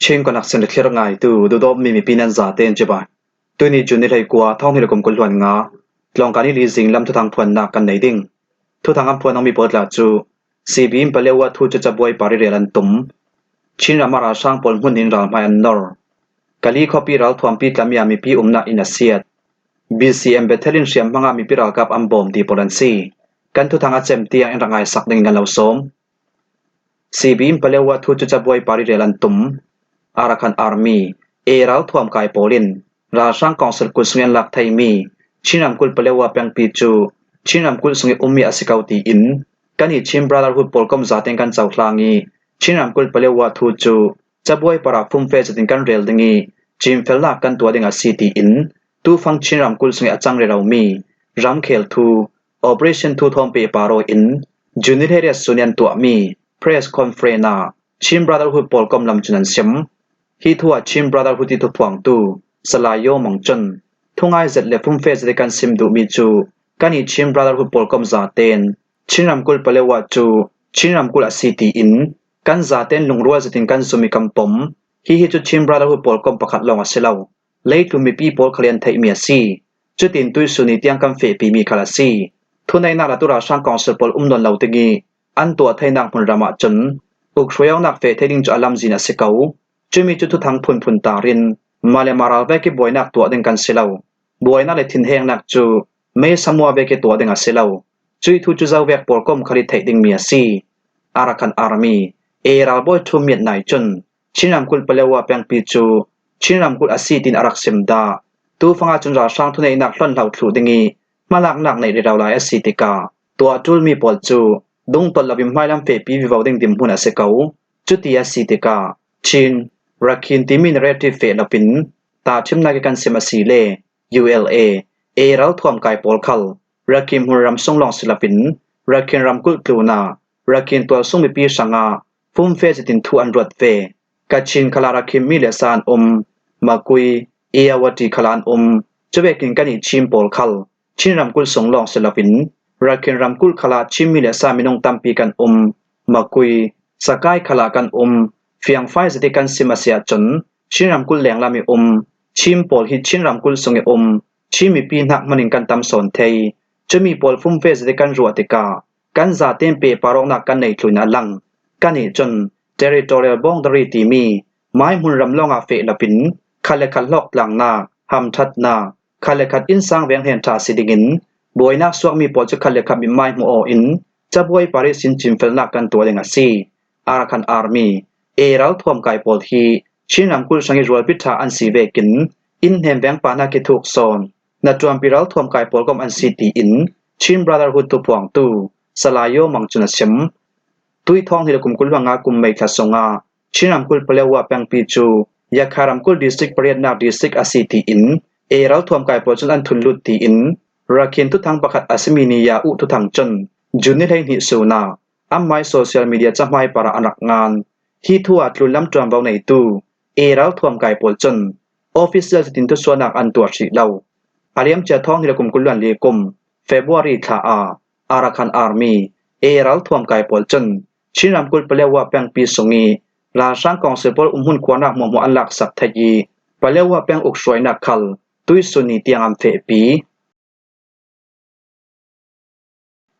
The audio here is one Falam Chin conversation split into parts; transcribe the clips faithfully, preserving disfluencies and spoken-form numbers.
Chin Connection thlir ngaitu, duhdawtmi mipi nan zaten chibai. Tuni June ni hleikua, thawng hnih le kum kul hluan nga, Tlawngkani li zinglam thuthang phuannak kan nei ding. Thuthang an phuan awmi pawl tla cu, C B in Palewa thu cu cabuai par ih rel an tum. Chin ram a ralhrang pawl hmun in ralhmai an nor. Kali khuapi ralthuampi tlami ah mipi umnak inn a siat. B C M Bethel in hriam hmangah mipi ralkap an bawm ti pawl an si. Kan thuthang a cem tiang in rak ngaisak dingin kan lo sawm. C B in Palewa thu cu cabuai par ih rel an tum. Arakan Army, A ralthuam kai pawl in ralhrang kawngsil kulh sungin an lak theimi Chin ramkulh Palewa pengpi cu Chin ramkulh sungih ummi a si ko tiin kan ih Chin Brotherhood pawlkom zaten kan cohlang ih Chin ramkulh Palewa thu cu cabuai parah fumfe zetin kan rel ding ih cinfelnak kan tuah ding a si tiin tufang Chin ramkulh sungih a cang reromi ramkhel thu Operation Thu Thawm Pehpar aw in June ni hleiriat sun in an tuahmi press conference ah Chin Brotherhood pawlkom lam cun an sim. Hi thu ah Chin Brotherhood ih thuphuangtu Salai Yaw Mang cun thungai zet le fumfe zet ih kan sim duhmi cu kan ih Chin Brotherhood pawlkom zaten Chin ramkulh Palewa cu Chin ramkulh a si tiin kan zaten lungrual zetin kan zum ih kan pom. Hihi cu Chin Brotherhood pawlkom pakhat lawng a si lo. Leitlun mipi pawl khal ih an theihmi a si. Cutin tuihsun ih tiang kan fehpimi khal a si. Thuneihnak latu ralhrang kawngsil pawl um nawn lo ding ih an tuah theinak hmunram ahcun ukhruai awknak feh thei ding cu a lamzin a si ko. Cumi cu thuthang phunphun tar in mah le mah ral vek ih buainak tuah ding kan si lo. Buainak le thinhengnak cu mei samua vek ih tuah ding a si lo. Cuih thu cu zo vek pawlkom khal ih theih dingmi a si. Arakan Army, A ralbawi ṭhum miat nai cun Chin ramkulh Palewa pengpi cu Chin ramkulh a si tiin a rak sim dah. Tufang ahcun ralhrang thuneihnak hlonhlo thluh ding ih hmalaknak neih rero lai a si tikah tuah ṭulmi pawl cu dungtolh loin hmailam fehpi vivo ding dinhmun a si ko. Cuti a si tikah Chin, Rakhine timi narrative feh loin tahṭhimnak ih kan sim a si le U L A, A ralthuam kai pawl khal Rakhine hmunram sung lawng si loin Rakhine ramkulh tlunah Rakhine tualsung mipi hrangah fumfe zetin thu an ruat ve. Kachin khalah Rakhine mi le sa an um, Magway, Irrawaddy khalah an um. Cuvekin kan ih Chin pawl khal Chin ramkulh sung lawng si loin Rakhine ramkulh khalah Chin mi le sa minung tampi kan um. Magway, Sagaing khalah kan um. Fiangfai zet ih kan sim a si ahcun Chin ramkulh lenglam ih um Chin pawl hi Chin ramkulh sung ih um Chin mipi hnak hman in kan tam sawn thei. Cumi pawl fumfe zet ih kan ruah tikah kan zaten pehpar awknak kan nei tlun a lang. Kan ih cun territorial boundary timi mai hmunram lawngah feh loin khat le khat hlawktlangnak, hamṭhatnak, khat le khat innsang veng ṭha a si dingin buainak suakmi pawl cu khat le khat mithmai hmuh aw in cabuai par ihsin cinfelnak kan tuah ding a si. Arakan Army, A ralthuam kai pawl hi Chin ramkulh hrangih rualpi ṭha an si vekin inn hnem veng pa hnak ih thuk sawn hnaṭuanpi ralthuam kai pawlkom an si tiin Chin Brotherhood thuphuangtu Salai Yaw Mang cun a sim. Tuih thawng hnih le kum kul hluan nga kum May thla sungah Chin ramkulh Palewa pengpi cu Yakha ramkulh district pariatnak district a si tiin A ralthuam kai pawl cun an thunlut tiin Rakhine thuthang pakhat a simi Ni Ya Uh thuthang cun June ni hleihnih sun ah anmai social media cahmai parah an rak ngan. Hi thu ah tlunlam ṭuanvo neitu A ralthuam kai pawl cun official zetin thusuahnak an tuah hrih lo. A liamcia thawng hnih le kum kul hluan li kum February thla ah Arakan Army, A ralthuam kai pawl cun Chin ramkulh Palewa pengpi sung ih ralhrang kawngsil pawl umhmun khuarnak hmuahhmuah an laksak theih ih Palewa peng ukhruainak khal tuihsun ni tiang an fehpi.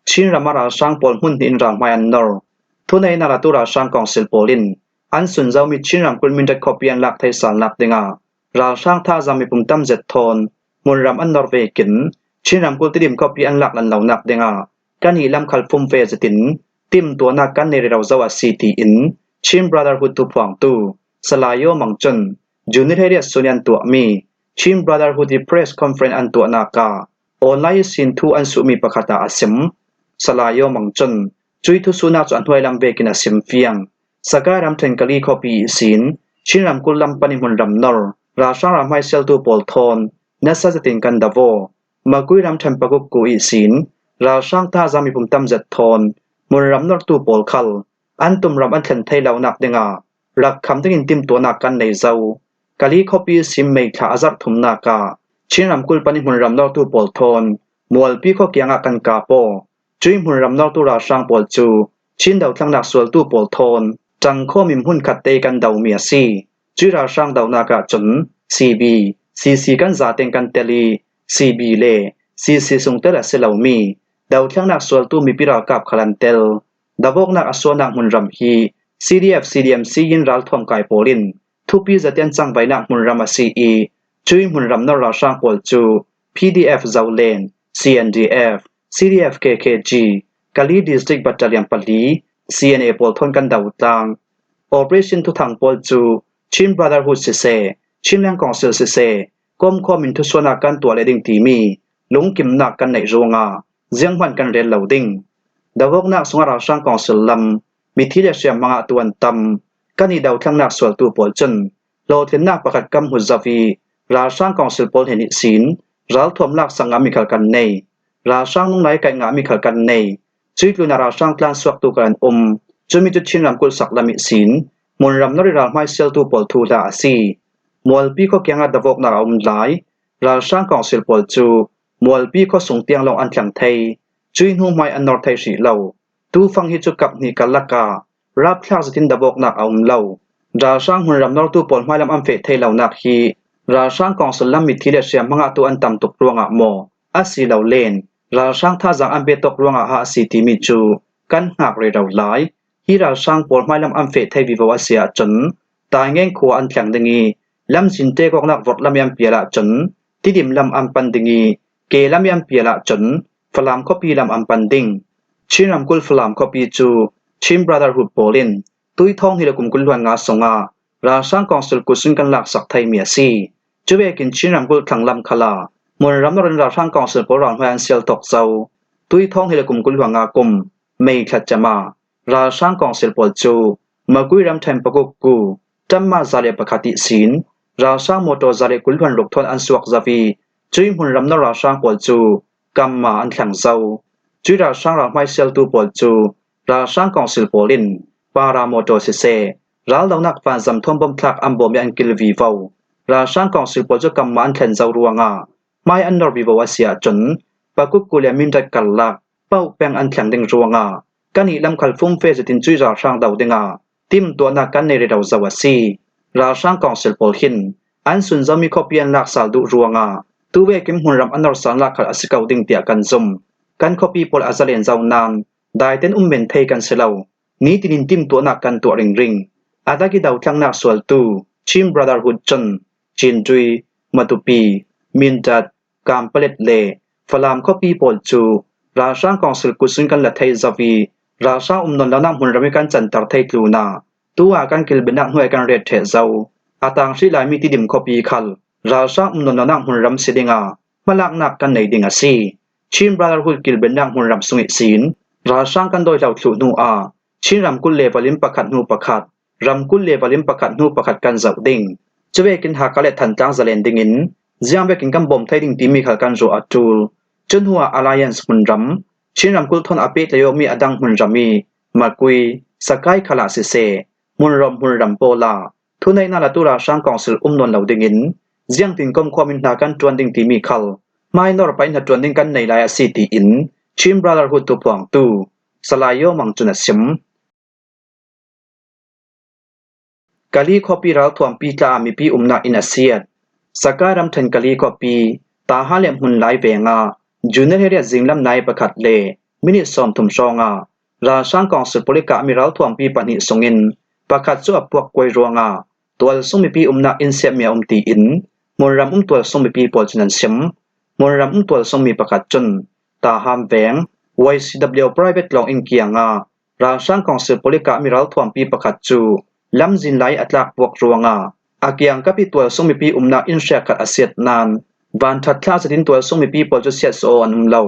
Chin ram a ralhrang pawl hmun hnih in ralhmai an nor. Thuneihnak latu ralhrang kawngsil pawl in an sunzomi Chin ramkulh Mindat khuapi an lak theisalnak dingah ralhrang thazaang mipum tam zet thawn hmunram an nor vekin Chin ramkulh Tidim khuapi an lak lan lonak dingah kan ih lam khal fumfe zetin timtuahnak kan nei rero zo a si tiin Chin Brotherhood thuphuangtu Salai Yaw Mang cun June ni hleiriat sun ih an tuahmi Chin Brotherhood ih press conference an tuahnak ah online ihsin thu an suhmi pakhat ah a sim. Salai Yaw Mang cun cuih thusuhnak cu a hnuailam vekin a sim fiang. Sagaing ramṭhen Kali khuapi ihsin Chin ramkulh lam pan ih hmunram nor ralhrang ralhmai sialtu pawl thawn nasa zetin kan do aw. Magway ramṭhen Pagook ihsin ralhrang thazaang mipum tam zet thawn hmunram nortu pawl khal an tumram an thlen thei lonak dingah rak kham dingin timtuahnak kan nei zo. Kali khuapi ihsin May thla a zarh thumnak ah Chin ramkulh pan ih hmunram nortu pawl thawn Mualpi khua kiangah kan kap aw. Cuih hmunram nortu ralhrang pawl cu Chin dothlengnak sualtu pawl thawn ṭangkhawm in hmunkhat te ih kan domi a si. Cui ralhrang dohnak ah cun C B, C C kan zateng kan tel i, C B le C C sung tel a si lomi dothlengnak sualtu mipi ralkap khal an tel. Davawknak a suahnak hmunram hi C D F, C D M C in ralthuam kai pawl in thupi zatian cangvaihnak hmunram a si i, cui hmunram nor ralhrang pawl cu P D F Zoland, C N D F, C D F K K G, Kali District Battalion pali, C N A pawl thawn kan do tlang. Operation Thuthang pawl cu Chin Brotherhood siseh, Chinland Council siseh, komkhawm in thusuahnak kan tuah leh ding timi lungkimnak kan neih ruangah zianghman kan rel lo ding. Davawknak sungah ralhrang council lam mithi le hriamhma ngahtu an tam. Kan i dothlengnak sualtu pawl cun hlawhtlinnak pakhat kan hmu zo i, ralhrang council pawl hnen ihsin ralthuam laksak ngahmi khal kan nei. Ralhrang nunglai kaih ngahmi khal kan nei. Cui tlunah ralhrang tlansuaktu khal an um. Cumi cu Chin ramkulh sak lam ihsin hmunram nor i ralhmai sialtu pawl thuhla a si. Mualpi khua kiangah davawknak a um lai. Ralhrang council pawl cu Mualpi khua sung tiang lawng an thleng thei. Cui hnu hmai an nor thei hrih lo. Tufang hi cu kap hnih karlak ah rapthlak zetin davawknak a um lo. Ralhrang hmunram nortu pawl hmailam an feh thei lonak hi ralhrang council lam mithi le hriamhma ngahtu an tam tuk ruangah maw, asilole ralhrang thazaang an biatok ruangah ha a si timi cu kan hngak rero lai. Hi ralhrang pawl hmailam an feh thei vivo a si ahcun Taingeng khua an thleng ding i, lamzin tek awknak vorh lam i an pial ahcun Tidim lam an pan ding i, ke lam i an pial ahcun Falam khuapi lam an pan ding. Chin ramkulh Falam khuapi cu Chin Brotherhood pawl in Tuithawng hnih le kum kul hluan nga sungah ralhrang council kutsun kan laksak theimi a si. Cuvekin Chin ramkulh thlanglam khal ah hmunram nor in ralhrang council pawl ralhmai an sial tawk zo. Tuithawng hnih le kum kul hluan nga kum May thla cem ah ralhrang council pawl cu Makui ramṭhen Pakukku, ṭamma za le pakhat ihsin ralhrang mawṭaw za le kul hluan ruk thawn an suak zo i, cui hmunram nor ralhrang pawl cu kamma an thleng zo. Cui ralhrang ralhmai sialtu pawl cu ralhrang council pawl in para mawṭaw siseh, raldonak vanzam thawn bawmthlak an bawm i an kil vivo. Ralhrang council pawl cu kamma an thlen zo ruangah hmai an nor vivo a si ahcun Pakukku le Mindat karlak Pauh peng an thleng ding ruangah kan i lam khal fumfe zetin cui ralhrang do dingah timtuahnak kan nei rero zo a si. Ralhrang council pawl hin an sun zomi khuapi an laksal duh ruangah tuvekin hmunram an norsalnak khal a si ko ding tiah kan zum. Kan khuapi pawl a zalen zo nain daiten um men thei kan si lo. Nitin in timtuahnak kan tuah ringring. A dak i dothlengnak sualtu Chin Brotherhood cun Cindui, Matupi, Mindat, Kampalet le Falam khuapi pawl cu ralhrang council kutsun kan la thei zo i, ralhrang um nawn lonak hmunram i kan canter thei tlunah tu ah kan kilvennak hnuai kan ret ṭheh zo. A tang hrih laimi Tidim khuapi khal ralhrang um nawn lonak hmunram si dingah hmalaknak kan nei ding a si. Chin Brotherhood kilvennak hmunram sung ihsin ralhrang kan dawihlo thluh hnu ah Chin ramkulh level in pakhat hnu pakhat, ramkulh level in pakhat hnu pakhat kan zoh ding. Cuvekin Hakha le Thantlang zalen dingin ziangvekin kan bawm thei ding timi khal kan ruah a ṭul. Cu hnuah Alliance hmunram, Chin ramkulh thawn a pehtlai awkmi a dang hmunram i Makui, Sakai khal ah siseh, hmunram hmunram pawl ah thuneihnak latu ralhrang council um nawn lo dingin ziangtin komkhawm in hna kan ṭuan ding timi khal hmainor pai hnaṭuan ding kan nei lai a si, tiin Chin Brotherhood thuphuangtu Salai Yaw Mang cun a sim. Kali khuapi ralthuampi tla ah mipi umnak inn a siat. Sakai ramṭhen Kali khuapi Taha le Hmunlai veng ah June ni riat zinglam nai pakhat le minit sawmthum hrawng ah ralhrang council pawl i kahmi ralthuampi pahnih sungin pakhat cu a puakkuai ruangah tualsung mipi umnak inn siatmi a um, tiin hmunram um tualsung mipi pawl cun an sim. Hmunram um tualsungmi pakhat cun Tahan veng Y C W private lawng inn kiangah ralhrang council pawl i kahmi ralthuampi pakhat cu lamzin lai a tlak puak ruangah a kiangkap i tualsung mipi umnak inn hriak khat a siat nain vanṭhat thla zetin tualsung mipi pawl cu siatsuah aw an um lo.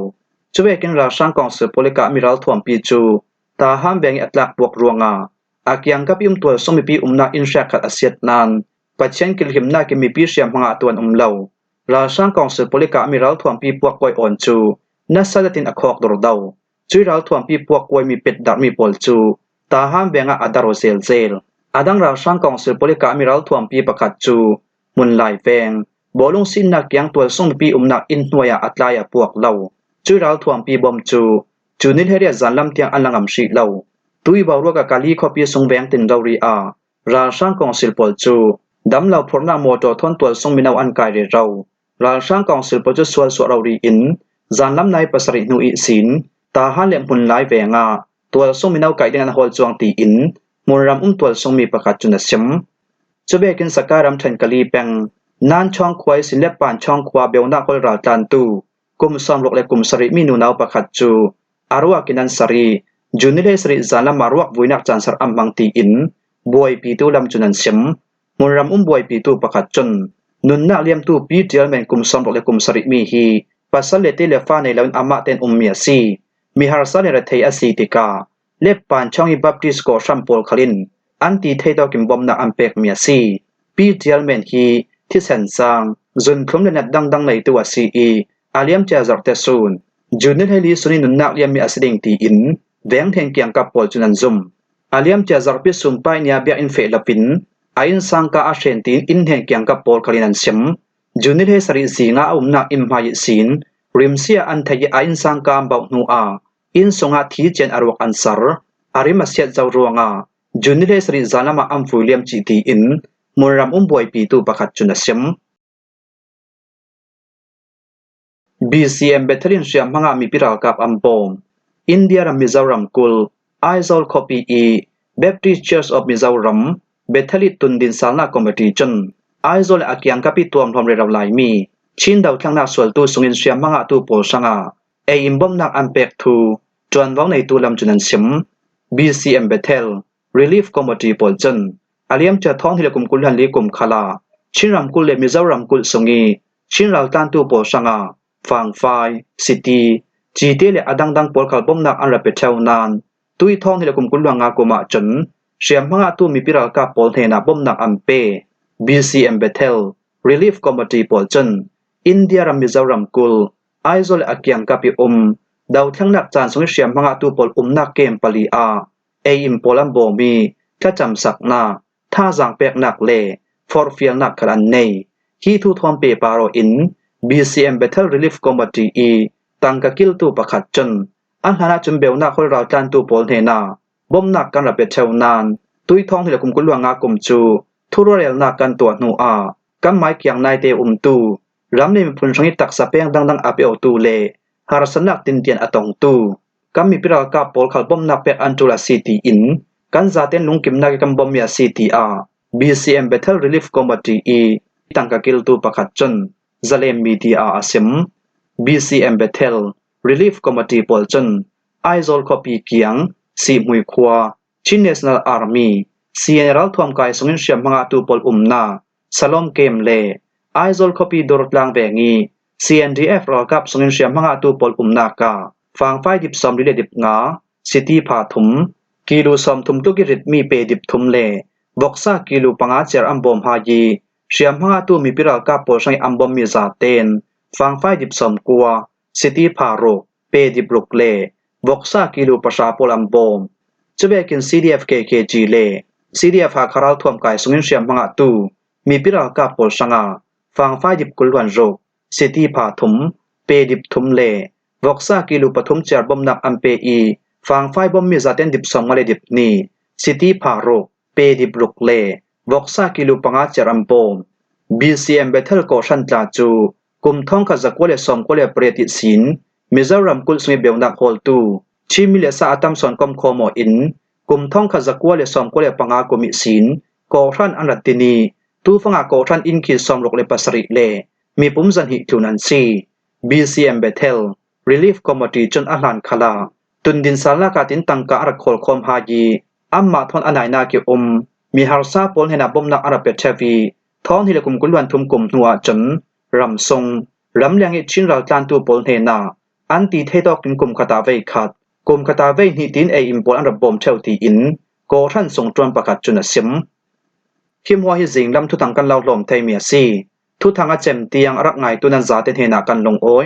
Cuvekin ralhrang council pawl i kahmi ralthuampi cu Tahan veng i a tlak puak ruangah a kiangkap i um tualsung mipi umnak inn hriak khat a siat nain Pathian kilhimnak in mipi hriamhma ngahtu an um lo. Ralhrang council pawl i kahmi ralthuampi puakkuai awn cu nasa zetin a khawk durdo. Cui ralthuampi puakkuaimi petdarmi pawl cu Tahan veng ah a dar aw zelzel. A dang ralhrang council pawl i kahmi ralthuampi pakhat cu Hmunlai veng, bawlung sinnak kiang tualsung mipi umnak inn hnuai ah a tlai a puak lo. Cui ralthuampi bom cu June ni riat zanlam tiang an la ngam hrih lo. Tui boruak ah Kali khuapi sung veng tin rori ah ralhrang council pawl cu Damlo phurhnak mawtaw thawn tualsung mino an kai rero. Ralhrang kawngsil pawl cu sual suah rori in zanlam nai pasarih hnu ihsin Tahan le Hmunlai vengah tualsung mino kaih ding an hawl cuang tiin hmunram um tualsungmi pakhat cun a sim. Cuvekin Sakai ram Ṭhenkali peng Nan Chawng khua ihsin Leppan Chawng khua beunak hawl raltlantu kum sawmruk le kum sarihmi nunau pakhat cu a ruak in an sar ih, June ni hleisarih zanlam ah ruak vuinak caan ser an hmang tiin buaipitu lam cun an sim. Hmunram um buaipitu pakhat cun nunnak liamtu Pi Ṭial Men kum sawmruk le kum sarihmi hi pasal le te le fa nei loin amah tein ummi a si. Mi harsa le rethei a si tikah Leppan Chawng ih Baptist kawhhran pawl khal in an ti thei tawkin bawmhnak an pekmi a si. Pi Ṭial Men hi thisen sang, zunthlum le nat dangdang neitu a si ih, a liamcia zarhte sun June ni hleili sun ih nunnak liammi a si ding tiin veng hnen kiangkap pawl cun an zum. A liamcia zarhpi sumpai nia biakinn feh lopin a innsangka a hren tiin inn hnen kiangkap pawl khal in an sim. June ni hleisarih zingah a umnak inn hmai ihsin rimsia an theih ih a innsangka an bauh hnu ah inn sungah thi cian a ruak an sar. A rim a siat zo ruangah June ni hleisarih zanlam ah an vui liam cih tiin hmunram um buaipitu pakhat cun a sim. B C M Bethel in hriamhmang ah mipi ralkap an bawm. India ram Mizoram kulh Aizawl khuapi ih Baptist Church of Mizoram Bethel ih tundin salnak committee cun Aizawl le a kiangkap ih tuamhlawm rero laimi Chin dothlennak sualtu sungin hriamhmang ahtu pawl hrangah ei in bawmhnak an pek thu ṭuanvo neitu lam cun an sim. B C M Bethel Relief Committee pawl cun a liamcia thawng hnih le kum kul hluan li kum khalah Chin ramkulh le Mizoram kulh sungih Chin raltlantu pawl hrangah fangfai, siti, cite le a dangdang pawl khal bawmhnak an ra pe ṭheu nain tui thawng hnih le kum kul hluan nga kum ahcun hriamhmang ahtu mipi ralkap pawl hnenah bawmhnak an pe. B C M Bethel Relief Committee pawl cun India ram Mizoram kulh Aizawl le a kiangkap ih um dothlennak caan sungih hriamhmang ahtu pawl umnak kem pali ah ei in pawl an bawm ih thlacamsaknak, thazaang peknak le forhfialnak khal an nei. Hi thu thawn pehpar aw in B C M Bethel Relief Committee ih tangka kiltu pakhat cun a hlanah cun beunak hawl raltlantu pawl hnenah bawmhnak kan ra pe ṭheu nain tui thawng hnih le kum kul hluan nga kum cu thururelnak kan tuah hnu ah kan mai kiang naite umtu ram le miphun hrangih taksa peng dangdang a pe awtu le harsatnak tintian a tongtu kan mipi ralkap pawl khal bawmhnak pek an ṭul a si tiin kan zaten lungkimnak ih kan bawmmi a si, tiah B C M Bethel Relief Committee ih tangka kiltu pakhat cun Zalen Media ah a sim. B C M Bethel Relief Committee pawl cun Aizawl khuapi kiang Sihmui khua Chin National Army, C N A ralthuam kai sungin hriamhmang ahtu pawl umnak Salom Kem le Aizawl khuapi Dawr tlang veng ih C N D F ralkap sungin hriamhmang ahtu pawl umnak ah fangfai dip sawmli le dip nga, siti pha thum, kilu sawmthum tluk ih ritmi pe dip thum le voksa kilu panga ciar an bawm hai ih hriamhmang ahtu mipi ralkap pawl hrangih an bawmmi zaten fangfai dip sawmkua, siti pha ruk, pe dip ruk le voksa kilu pahra pawl an bawm. Cuvekin C D F K K G le C D F Hakha ralthuam kai sungin hriamhmang ahtu mipi ralkap pawl hrangah fangfai dip kul hluan ruk, siti pha thum, pe dip thum le voksa kilu pathum ciar bawmhnak an pe ih fangfai bawmmi zaten dip sawmnga le dip hnih, siti pha ruk, pe dip ruk le voksa kilu panga ciar an bawm. B C M Bethel kawhhran tla cu kum thawngkhat zakua le sawmkua le pariat ihsin Mizoram kulh sungih beunak hawltu Chin mi le sa a tam sawn komkhawm aw in kum thawngkhat zakua le sawmkua le panga kum ihsin kawhhran an rat tin ih tufangah kawhhran inn khi sawmruk le pasarih le mipum zahnih tlun an si. B C M Bethel Relief Committee cun a hlan khalah tundin salnak ah tin tangka a rak khawlkhawm hai ih anmah thawn a nainak ih um mi harsa pawl hnenah bawmhnak a rak pe ṭheu ih thawng hnih le kum kul hluan thum kum hnu ahcun ramsung ramleng ih Chin raltlantu pawl hnenah an ti thei tawkin kum khat ah vei khat, kum khat ah vei hnih tiin ei in pawl an rak bawm ṭheu tiin kawhhran sungṭuan pakhat cun a sim. Hi hmuah hi zinglam thuthang kan lo hlawm theimi a si. Thuthang a cem tiang a rak ngaitu nan zate hnenah kan lungawi.